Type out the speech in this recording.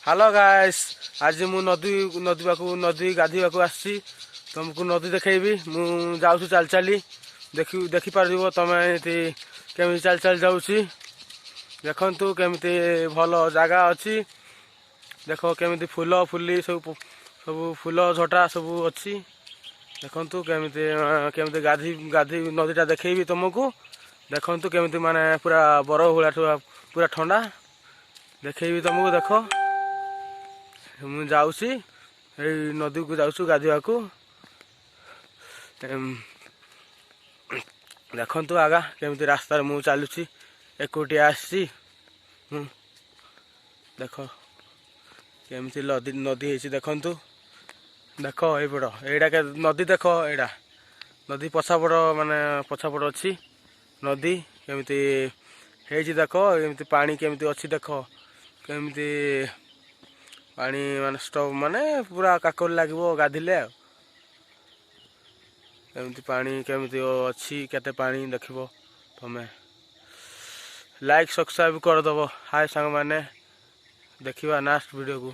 Hello guys, ଆଜି ମୁଁ ନଦୀ ପାଖକୁ, ନଦୀ ଗାଧୋଇବାକୁ ଆସିଛି। ତୁମକୁ ନଦୀ ଦେଖେଇବି। ମୁଁ ଯାଉଛି ଚାଲି ଚାଲି, ଦେଖିପାରିବ ତମେ ଏଠି କେମିତି ଚାଲି ଚାଲି ଯାଉଛି। ଦେଖନ୍ତୁ କେମିତି ଭଲ ଜାଗା ଅଛି। ଦେଖ କେମିତି ଫୁଲ ଫୁଲି ସବୁ, ସବୁ ଫୁଲ ଝଟା ସବୁ ଅଛି। ଦେଖନ୍ତୁ କେମିତି ଗାଧି ଗାଧି ନଦୀଟା ଦେଖେଇବି ତୁମକୁ। ଦେଖନ୍ତୁ କେମିତି ମାନେ ପୁରା ବରଫ ଭଳିଆ, ପୁରା ଥଣ୍ଡା। ଦେଖେଇବି ତୁମକୁ, ଦେଖ। ମୁଁ ଯାଉଛି, ଏଇ ନଦୀକୁ ଯାଉଛୁ ଗାଧୋଇବାକୁ। ଦେଖନ୍ତୁ ଆଗା କେମିତି ରାସ୍ତାରେ ମୁଁ ଚାଲୁଛି, ଏକୁଟିଆ ଆସିଛି ମୁଁ। ଦେଖ କେମିତି ନଦୀ ହେଇଛି, ଦେଖନ୍ତୁ। ଦେଖ ଏଇପଟ, ଏଇଟା ନଦୀ। ଦେଖ, ଏଇଟା ନଦୀ ପଛାପଟ, ମାନେ ପଛାପଟ ଅଛି। ନଦୀ କେମିତି ହେଇଛି ଦେଖ, ଏମିତି ପାଣି କେମିତି ଅଛି ଦେଖ, କେମିତି ପାଣି ମାନେ ଷ୍ଟପ୍, ମାନେ ପୁରା କାକର ଲାଗିବ ଗାଧିଲେ। ଆଉ କେମିତି ପାଣି କେମିତି ଅଛି, କେତେ ପାଣି ଦେଖିବ ତମେ। ଲାଇକ୍ ସବସ୍କ୍ରାଇବ୍ କରିଦେବ। ହାଏ ସାଙ୍ଗମାନେ, ଦେଖିବା ନେକ୍ସଟ ଭିଡ଼ିଓକୁ।